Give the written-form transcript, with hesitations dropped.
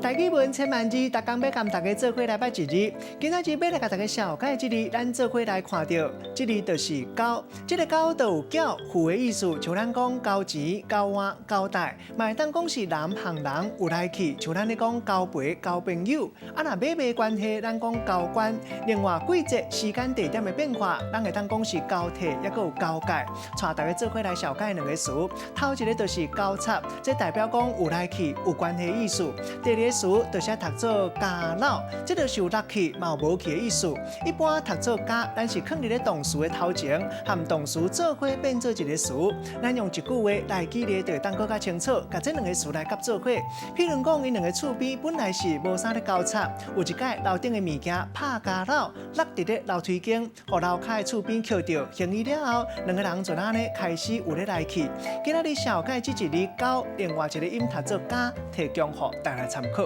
台語文千萬字，逐工欲共大家做伙來捌一字。今仔日欲來共大家紹介這字，咱做伙來看著，這字就是交。這个交就有繳付的意思，像咱講交錢、交換、交代，嘛會當講是人和人有來去，像咱咧講交陪、交朋友。啊，若買賣關係，咱講交關。另外季節、時間、地點的變化，咱會當講是交替，抑閣有交界。帶大家做伙來紹介兩個詞，頭一个就是交插，這代表講有來去、有關係的意思。第二個詞就是讀做交老，這就是有落去嘛有無去的意思。一般讀做加，咱是囥佇咧動詞的頭前，和動詞做伙變做一个詞。咱用一句話來舉例，就會當閣較清楚。共這兩个詞來夾做伙，譬如講，𪜶兩个厝邊本來是無啥咧交插，有一擺樓頂的物件拍交摟落佇咧樓梯間，予樓跤的厝邊抾著，行醫了後，兩个人就按呢開始有咧來去。今仔日紹介這一字交，另外一个音讀做加，提供予大家參考。